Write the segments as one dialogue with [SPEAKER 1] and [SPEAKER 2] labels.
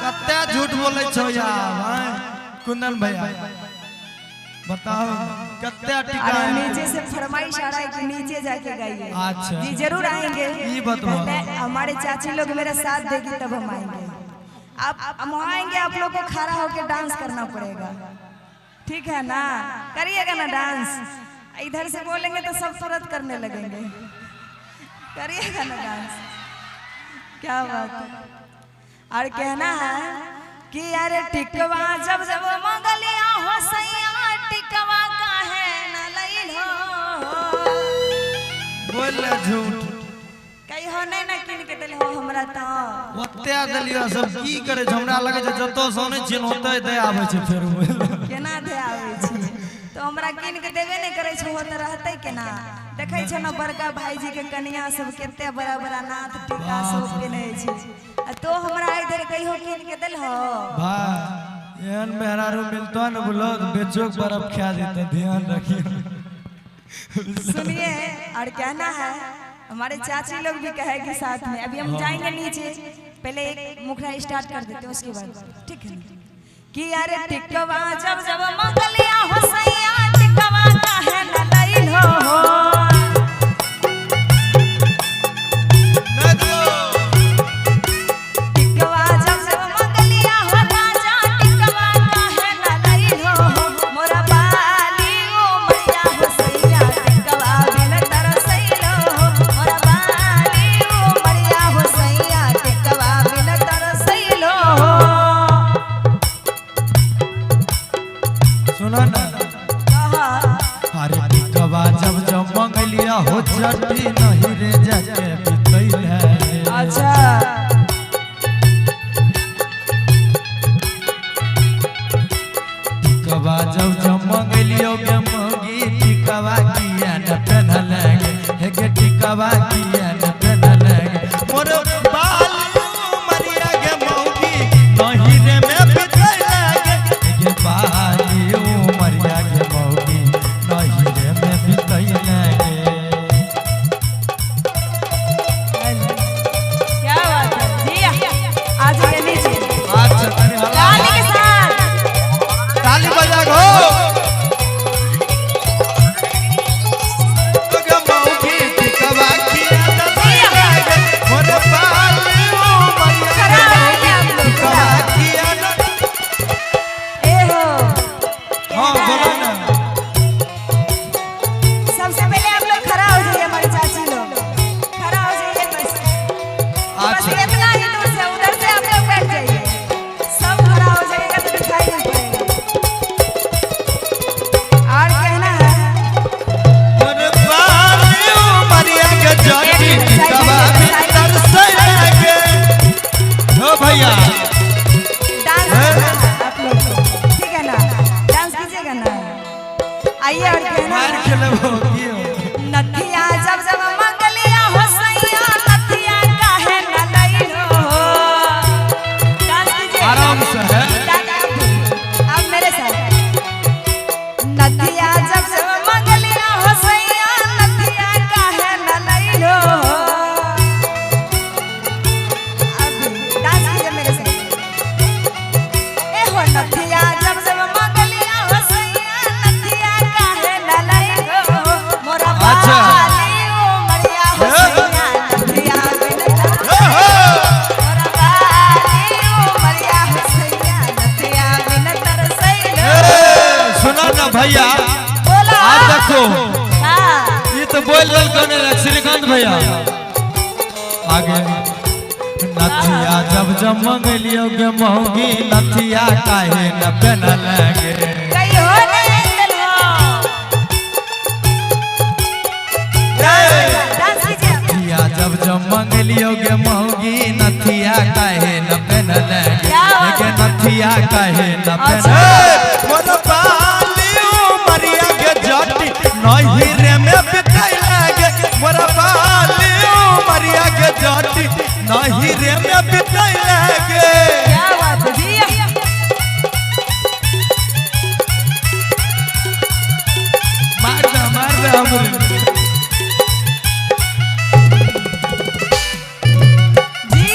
[SPEAKER 1] कते झूठ बोलै छौ यार हैं कुंदन भैया, बताओ कते टिका।
[SPEAKER 2] अरे नीचे से फरमाइश आ रहा है कि नीचे जाके गाइए।
[SPEAKER 1] अच्छा
[SPEAKER 2] जी जरूर आएंगे।
[SPEAKER 1] ये बताओ।
[SPEAKER 2] पहले हमारे चाची लोग मेरा साथ देगी तब हम आएंगे। आप हम आएंगे, आप लोग को खड़ा होकर डांस करना पड़ेगा, ठीक है ना? करिएगा ना डांस? इधर से बोलेंगे तो सब तुरंत करने लगेंगे। करिएगा ना डांस? क्या बात है। और कहना है कि अरे टिकवा जब जब मंगलिया हो सैया, टिकवा काहे न लइल हो।
[SPEAKER 1] बोल झूठ
[SPEAKER 2] कहियो नहीं ना किन के दिल हो हमरा तो।
[SPEAKER 1] ओते देलियो सब की करे छै, हमरा लगे छै जतो सोने छिन ओते दे आबै छै फेर।
[SPEAKER 2] केना दे आबै छै? तो हमरा किन के देबे नहीं करे छै, हो त रहतै केना? देखै छै ना बड़का भाईजी के कनिया सब कते बड़ा बड़ा नाथ टीका सब पिन्है छै, आ तो हमरा इधर कहियो किन के दिल हो।
[SPEAKER 1] भाई एहन मेहरारू मिलतो न बोलो बेचो के बर्फ खा देते, ध्यान रखियो।
[SPEAKER 2] सुनिए और कहना है हमारे चाची लोग भी कहेगी साथ में। अभी हम जाएंगे नीचे, पहले एक मुखड़ा स्टार्ट कर देते हैं उसके बाद, ठीक है? कि अरे टिकवा जब जब मंगलिया हो सैया, टिकवा काहे न लइल हो। टिकवा जब जब मंगलिया हो राजा, टिकवा काहे न लइल हो। मोरा बाली ओ मैया हो सैया, टिकवा बिन तरसैल हो। मोरा बाली ओ मैया हो सैया, टिकवा बिन तरसैल हो।
[SPEAKER 1] सुनो ना, अरे टिकवा जब जब मंगलिया हो चटी नहीं रे जाके बितैल है।
[SPEAKER 2] अच्छा
[SPEAKER 1] टिकवा जब जब मंगलियो गे मोगी, टिकवा किया न पेन्हल गे, हे गे टिकवा किया न पेन्हल गे। मोर बाल मरिया गे मौगी नहीं रे में बितैल गे, हे गे बाली मरिया गे मौगी नहीं रे में बितैल गे।
[SPEAKER 2] क्या बात है जी, आ जाइए नीचे।
[SPEAKER 1] अच्छा तनी हला
[SPEAKER 2] ताली के साथ
[SPEAKER 1] ताली बजा गो।
[SPEAKER 2] खड़ा हो गया आप लोग, खड़ा। ए हो सबसे पहले आप लोग खड़ा हो जाइए, हमारे चाची लोग खड़ा हो जाइए। बस बस इतना ही दूर से, उधर से आप लोग बैठ जाइए। सब खड़ा हो जाइएगा तो दिखाई नहीं पड़ेगा। और कहना है
[SPEAKER 1] भैया
[SPEAKER 2] डांस करना है आप लोग को, ठीक है ना? डांस कीजिएगा ना? आइए और कहना
[SPEAKER 1] मार
[SPEAKER 2] है
[SPEAKER 1] खेलबो की हो।
[SPEAKER 2] नथिया जब जब मंगलिया हो सैया, नथिया काहे न लइल हो। डांस कीजिए
[SPEAKER 1] आराम से है।
[SPEAKER 2] आप मेरे साथ। नथिया जब जब मंगलिया हो सैया, नथिया काहे न लइल हो। आप डांस कीजिए मेरे साथ। ए हो नथिया जब जब मंगलिया हो सैया, नथिया काहे न लइल हो। मोरा
[SPEAKER 1] अच्छा।
[SPEAKER 2] बाली ओ मरिया हो सैया, नथिया बिन मोरा बाली ओ मरिया हो सैया, नथिया बिन तरसैल हो।
[SPEAKER 1] सुनो ना भैया,
[SPEAKER 2] बोला
[SPEAKER 1] आप देखो
[SPEAKER 2] हाँ
[SPEAKER 1] ये तो बोल बोल कोने श्रीकांत भैया आगे। नथिया जब जब मंगलियो गे मौगी, नथिया काहे न पेनल गे।
[SPEAKER 2] कहियो नहीं दिल हो। डांस कीजिए।
[SPEAKER 1] नथिया जब जब मंगलियो गे मौगी, नथिया काहे न पेनल गे, गे नथिया काहे न पेनल। मोर बाली मरिया गे जटी नहीं रे में बितैल गे, मोर बाली मरिया गे जटी नहीं रे में बितैल गे।
[SPEAKER 2] क्या बात है जी।
[SPEAKER 1] मार दे हमरे।
[SPEAKER 2] जी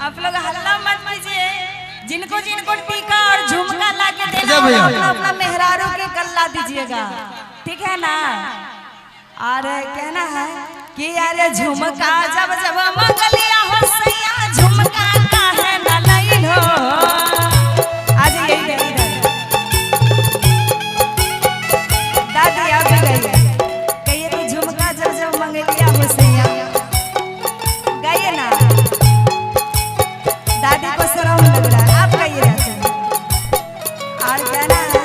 [SPEAKER 2] आप लोग हल्ला मत कीजिए। जिनको जिनको टीका और झुमका ला के देना
[SPEAKER 1] अच्छा भैया।
[SPEAKER 2] अपना अपना मेहरारू के गल्ला दीजिएगा, ठीक है ना? और कहना है कि अरे झुमका जब जब मंगलिया हो सैया, झुमका काहे न लइल हो। आज यही इधर इधर दादी आप भी गाइए, कहिए तो झुमका जब जब मंगलिया हो सैया, गाइए ना। दादी को शर्म लग रहा है, आप गाइए ना। और कहना है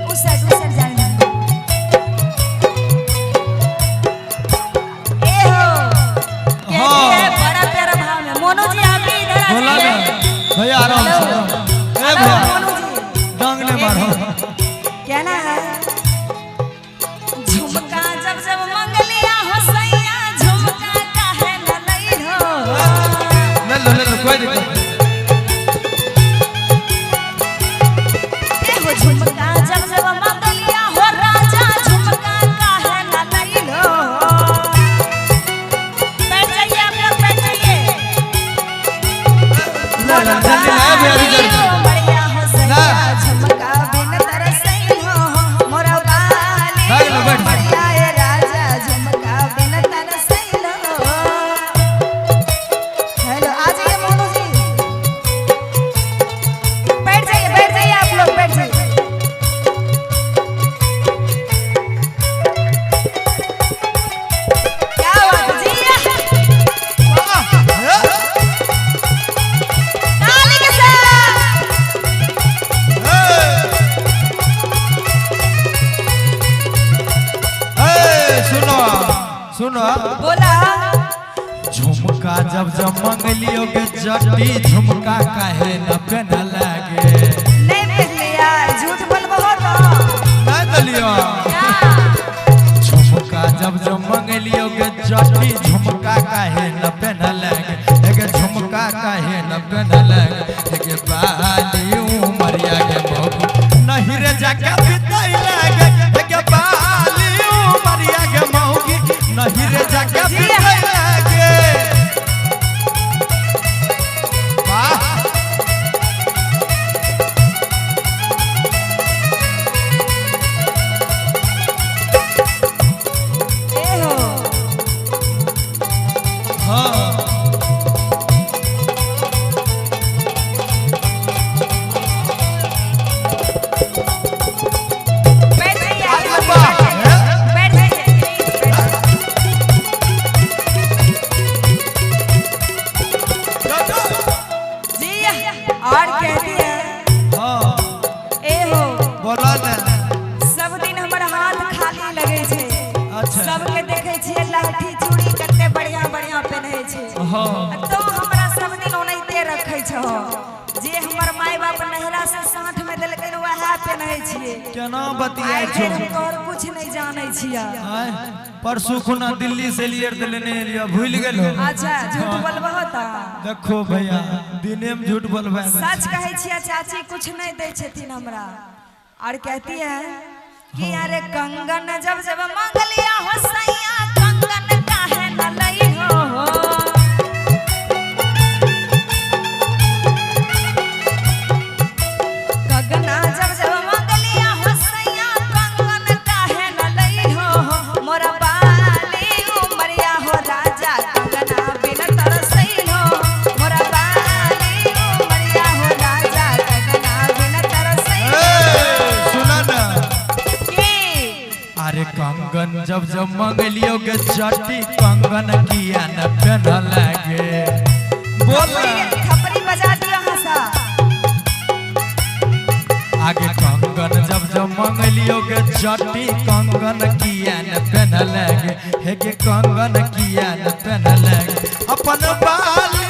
[SPEAKER 2] उस साइड जाने दो। ए हो कहती है बड़ा प्यारा भाव में। मोनू जी आप भी इधर आ
[SPEAKER 1] बोला ना
[SPEAKER 2] जाइए।
[SPEAKER 1] भैया, आराम से। ए
[SPEAKER 2] हेलो
[SPEAKER 1] भैया
[SPEAKER 2] मोनू जी,
[SPEAKER 1] डांग ने मारो।
[SPEAKER 2] कहना है झुमका जब जब मंगलिया हो सैया, झुमका काहे न लइल हो।
[SPEAKER 1] ले लो ले लो, कोई दिक्कत नहीं।
[SPEAKER 2] ए हो झुमका जब जब मंगलिया हो राजा, झुमका काहे न लइल हो। बैठ जाइए आप लोग, बैठ जाइए।
[SPEAKER 1] ले ले जल्दी ना भैया, रुक जा।
[SPEAKER 2] बढ़िया हो सैया,
[SPEAKER 1] ना।
[SPEAKER 2] झुमका बिन तरसई हो मोरा बाली।
[SPEAKER 1] बैठ लो, बैठ।
[SPEAKER 2] बढ़िया ए राजा, झुमका बिन तरसई हो। हेलो आ जाइए मोनू जी, बैठ जाइए, बैठ जाइए आप लोग, बैठ जाइए। क्या बात है जी, ताली के साथ।
[SPEAKER 1] ए सुनो सुनो,
[SPEAKER 2] बोला
[SPEAKER 1] झुमका जब जब मंगलियो के जटी, झुमका काहे न पेन लागे।
[SPEAKER 2] नहीं पहन लिया, झूठ बोलबो तो
[SPEAKER 1] नहीं दलियो।
[SPEAKER 2] क्या?
[SPEAKER 1] झुमका जब जब मंगलियो के जटी, झुमका काहे न पेन लागे। एगे झुमका काहे न पेन लागे। एगे बाली उमरिया के मौकी नहीं रे जाके बिताई लागे। एगे बाली उमरिया के मौकी नहीं रे जाके बिताई लागे। वाह
[SPEAKER 2] ए हो
[SPEAKER 1] हाँ
[SPEAKER 2] बैठ जाइए आप लोग,
[SPEAKER 1] वाह।
[SPEAKER 2] बैठ जाइए, प्लीज बैठ जाइए। जी और कहती है
[SPEAKER 1] हाँ
[SPEAKER 2] ए हो
[SPEAKER 1] बोला ना।
[SPEAKER 2] सब दिन हमर हाथ खाली लगे छै।
[SPEAKER 1] अच्छा।
[SPEAKER 2] सबके देखे छियै लाठी चूड़ी कते बढ़िया बढ़िया पहने छै।
[SPEAKER 1] हाँ
[SPEAKER 2] तो हमरा सब दिन ओनाहिते रखे छो, जे हमर माय बाप नहरा से साठ में देलकै वएह पहने छियै।
[SPEAKER 1] केना बतियाइ
[SPEAKER 2] आइ
[SPEAKER 1] छौ?
[SPEAKER 2] धरि हम तोहर कुछ नहीं जानै छियै।
[SPEAKER 1] आँय, परसू खुना दिल्ली से लिए तऽ लेने एलियो, भूलि गेलो।
[SPEAKER 2] अच्छा झूठ बोलबहो तऽ?
[SPEAKER 1] देखो भैया, दिने में झूठ बोलबै।
[SPEAKER 2] सच कहै छियै चाची, कुछ नहीं दै छथिन हमरा। और कहती है कि अरे कंगन जब जब मंगलिया हो सैया, कंगन काहे न लई हो। कंगना जब जब मंगलिया हो सैया, कंगन काहे न लई हो। मोरा बाली उमरिया हो राजा, कंगना बिन तरसई हो। मोरा बाली उमरिया हो राजा, कंगना बिन तरसई
[SPEAKER 1] ए, सुना ना।
[SPEAKER 2] की
[SPEAKER 1] अरे कंगन जब जब मंगलियो के चटी, कंगन किया न पेन लागे। बोल ना।
[SPEAKER 2] थपड़ी बजा दियो हंसा।
[SPEAKER 1] आगे कंगन जब जब मंगलियो के चटी, कंगन किया न पेन लागे। हे के कंगन किया न पेन लागे। अपन बाली